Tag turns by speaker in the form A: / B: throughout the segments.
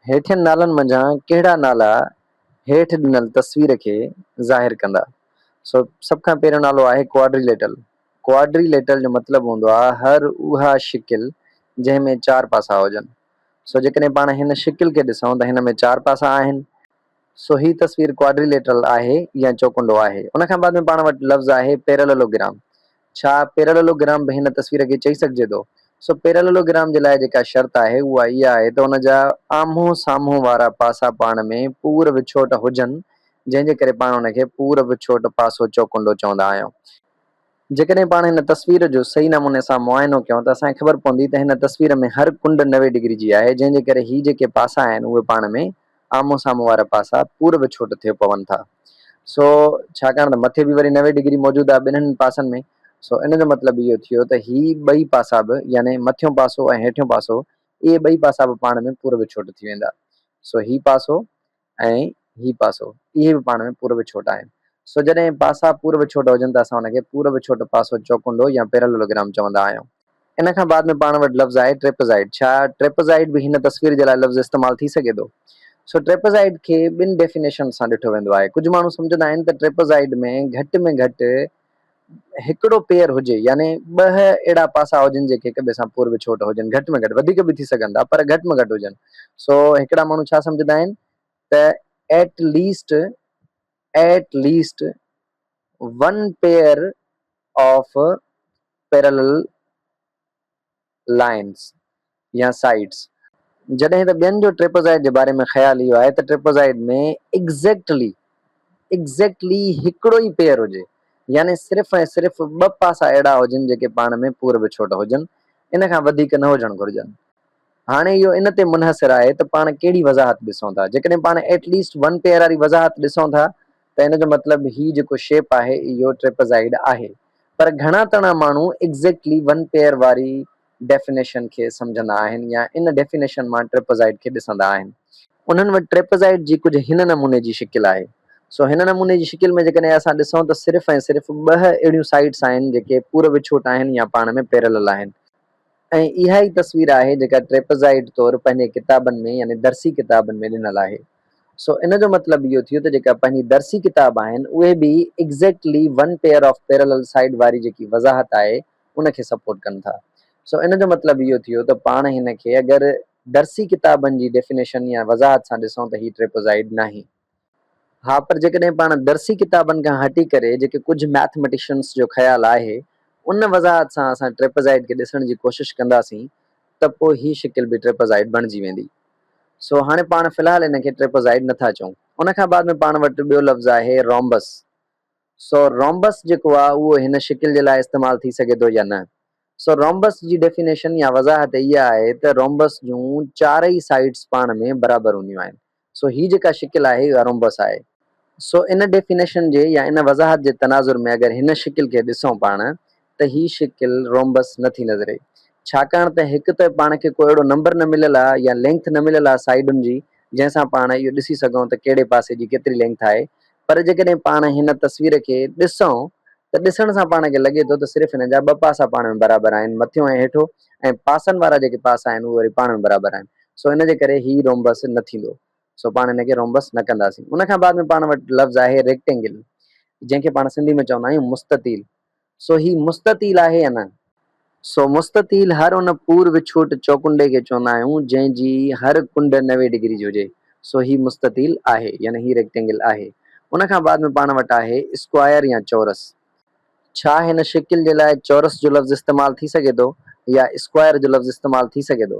A: هيٺين نالن منجهان ڪهڙا نالا هيٺ ڏنل تصوير کي ظاهر ڪندا؟ سو سڀ کان پهريون نالو آهي ڪواڊريليٽرل. ڪواڊريليٽرل جو مطلب هوندو آهي هر اها شڪل جنهن ۾ چار پاسا هجن. سو جيڪڏهن پاڻ هن شڪل کي ڏسون ته هن ۾ چار پاسا آهن. سو هي تصوير ڪواڊريليٽرل آهي يا چوڪنڊو آهي. ان کان بعد ۾ پاڻ وٽ لفظ آهي پيرللوگرام. ڇا پيرللوگرام به هن تصوير کي چئي سگهجي ٿو؟ سو پيرللوگرام جي لاء جيڪا شرط آهي اها اها آهي ته ان جا آمهون سامهون وارا پاسا پاڻ ۾ پور وڇوٽ هجن جنهن جي ڪري پاڻ ان کي پور وڇوٽ پاسو چوڪنڊو چوندا آهيون. جيڪڏهن پاڻ هن تصوير جو صحيح نموني سان معائنو ڪيون ته اسان کي خبر پوندي ته هن تصوير ۾ هر ڪنڊ 90 ڊگري جي آهي جنهن جي ڪري هي جيڪي پاسا آهن اهي پاڻ ۾ آمهون سامهون وارا پاسا پور وڇوٽ ٿيو پون ٿا. سو ڇاڪاڻ ته مٿي به وري 90 ڊگري موجود آهي ٻنهن پاسن ۾ سو ان جو مطلب اهو ٿيو ته هي ٻئي پاسا به يعني مٿيون پاسو ۽ هيٺيون پاسو اهي ٻئي پاسا به پاڻ ۾ پور وڇوٽ ٿي ويندا. سو هي پاسو ۽ هي پاسو اهي به پاڻ ۾ پور وڇوٽ آهن. سو جڏهن پاسا پور وڇوٽ هجن ته اسان ان کي پور وڇوٽ پاسو چوڪنڊو يا پيرللوگرام چوندا آهيون. ان کان بعد ۾ پاڻ وٽ لفظ آهي ٽريپزائيڊ. ڇا ٽريپزائيڊ به هن تصوير جي لاء لفظ استعمال ٿي سگهي ٿو؟ سو ٽريپزائيڊ کي ٻن ڊيفينيشن سان ڏٺو ويندو آهي. ڪجهه ماڻهو سمجهندا آهن ته ٽريپزائيڊ ۾ گهٽ ۾ گهٽ هڪڙو پيئر هجي يعني ٻه اهڙا پاسا هجن جيڪي هڪ ٻئي سان پور وڇوٽ هجن گهٽ ۾ گهٽ وڌيڪ به ٿي سگهن ٿا پر گهٽ ۾ گهٽ هجن. سو هڪڙا ماڻهو ڇا سمجهندا آهن ته at least at least one pair of parallel lines يا سائيڊز. جڏهن ته ٻين جو ٽريپوزائيڊ جي باري ۾ خيال اهو آهي ته ٽريپوزائيڊ ۾ ايگزيڪٽلي Exactly هڪڙو ئي پيئر هجي يعني صرف ۽ صرف ٻه پاسا اهڙا هجن جيڪي پاڻ ۾ پور وڇوٽ هجن ان کان وڌيڪ نه هجڻ گهرجن. هاڻي اهو ان تي منحصر آهي ته پاڻ ڪهڙي وضاحت ڏسون ٿا. جيڪڏهن پاڻ ايٽ ليسٽ ون پيئر واري وضاحت ڏسون ٿا ته ان جو مطلب هي جيڪو شيپ آهي اهو ٽريپزائيڊ آهي. پر گهڻا تڻا ماڻهو ايگزيڪٽلي ون پيئر واري ڊيفينيشن کي سمجهندا آهن يا ان ڊيفينيشن مان ٽريپزائيڊ کي ڏسندا آهن. انهن وٽ ٽريپزائيڊ جي ڪجهه هن نموني جي شڪل آهي. سو هن نموني جي شڪل ۾ جيڪڏهن اسان ڏسون ته صرف ۽ صرف ٻه اهڙيون سائيڊس آهن جيڪي پور وڇوٽ آهن يا پاڻ ۾ پيرلل آهن. ۽ اها ئي تصوير آهي جيڪا ٽريپزائيڊ طور پنهنجي ڪتابن ۾ يعني درسي ڪتابن ۾ ڏنل آهي. سو ان جو مطلب اهو ٿيو ته جيڪا پنهنجي درسي ڪتاب آهن اهي به exactly one pair of parallel side واري جيڪي وضاحت آهي ان کي سپورٽ ڪن ٿا. سو ان جو مطلب اهو ٿيو ته پاڻ هن کي اگر درسي ڪتابن جي ڊيفينيشن يا وضاحت سان ڏسون ته هي ٽريپزائيڊ ناهي. ها پر جيڪڏهن پاڻ درسي ڪتابن کان هٽي ڪري جيڪي ڪجهه مئٿميٽيشنس جو خيال آهي ان وضاحت سان اسان ٽريپزائيڊ کي ڏسڻ جي ڪوشش ڪنداسين ته پوء هي شڪل به ٽريپزائيڊ بڻجي ويندي. سو هاڻي پاڻ في الحال ان کي ٽريپزائيڊ نٿا چئون. ان کان بعد ۾ پاڻ وٽ ٻيو لفظ آهي رومبس. سو رومبس جيڪو آهي اهو هن شڪل جي لاء استعمال ٿي سگهي ٿو يا نه؟ سو رومبس جي ڊيفينيشن يا وضاحت اها آهي ته رومبس جون چارئي سائيڊس پاڻ ۾ برابر هونديون آهن. سو هي جيڪا شڪل آهي اها رومبس آهي. سو ان ڊيفينيشن جي يا ان وضاحت جي تناظر ۾ اگر هن شڪل کي ڏسون پاڻ ته هي شڪل رومبس نه ٿي نظري. ڇاڪاڻ ته هڪ ته پاڻ کي ڪو اهڙو نمبر نه مليل آهي يا لينگٿ نه مليل آهي سائيڊن جي جنهن سان پاڻ اهو ڏسي سگهون ته ڪهڙي پاسي جي ڪيتري لينگٿ آهي پر جيڪڏهن پاڻ هن تصوير کي ڏسون ته ڏسڻ سان پاڻ کي لڳي ٿو ته صرف هن جا ٻه پاسا پاڻ ۾ برابر آهن، مٿيون ۽ هيٺو، ۽ پاسن وارا جيڪي پاسا آهن اهي وري پاڻ ۾ برابر آهن. سو ان جي ڪري هي رومبس نه ٿيندو. سو پاڻ هن کي رومبس نه ڪنداسين. ان کان بعد ۾ پاڻ وٽ لفظ آهي ريڪٽينگل، جنهن کي پاڻ سنڌي ۾ چوندا آهيون مستطيل. سو هي مستطيل آهي يا نه؟ سو مستطيل هر ان پور وڇوٽ چوڪنڊي کي چوندا آهيون جنهن جي هر ڪنڊ 90 ڊگري جي هجي. سو هي مستطيل آهي يعني هي ريڪٽينگل آهي. ان کان بعد ۾ پاڻ وٽ آهي اسڪوائر يا چورس. ڇا هن شڪل جي لاء چورس جو لفظ استعمال ٿي سگهي ٿو يا اسڪوائر جو لفظ استعمال ٿي سگهي ٿو؟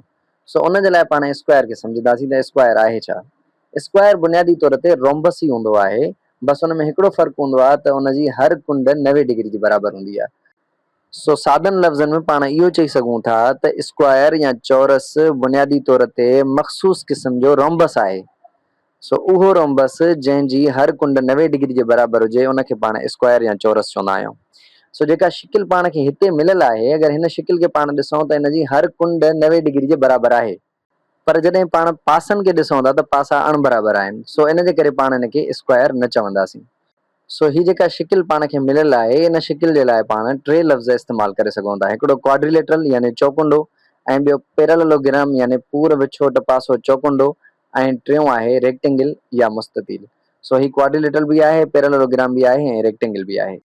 A: سو ان جي لاء پاڻ اسڪوائر کي سمجهنداسين ته اسڪوائر آهي ڇا؟ اسڪوائر بنيادي طور تي رومبس ئي هوندو آهي بس ان ۾ هڪڙو فرق هوندو آهي ته ان جي هر ڪنڊ 90 ڊگري جي برابر هوندي آهي. سو سادن لفظن ۾ پاڻ اهو چئي سگهون ٿا ته اسڪوائر يا چورس بنيادي طور تي مخصوص قسم جو رومبس آهي. سو اهو رومبس جنهن جي هر ڪنڊ 90 ڊگري جي برابر هجي ان کي پاڻ اسڪوائر يا چورس چوندا آهيون. سو جيڪا شڪل پاڻ کي هتي مليل آهي اگر هن شڪل کي پاڻ ڏسون ته ان جي هر ڪنڊ 90 ڊگري جي برابر آهي. پر جڏهن پاڻ پاسن کي ڏسون ٿا ته پاسا اڻ برابر آهن سو ان جي ڪري پاڻ ان کي اسڪوائر نه چونداسين. سو هي جيڪا شڪل پاڻ کي مليل آهي ان شڪل جي لاء پاڻ ٽي لفظ استعمال ڪري سگهون ٿا هڪڙو ڪواڊريليٽرل يعني چوڪنڊو ۽ ٻيو پيراللوگرام يعني پور وڇوٽ پاسو چوڪنڊو ۽ ٽيون آهي ريڪٽينگل يا مستطيل. سو هي ڪواڊريليٽرل به آهي، پيراليلوگرام به آهي ۽ ريڪٽينگل به آهي.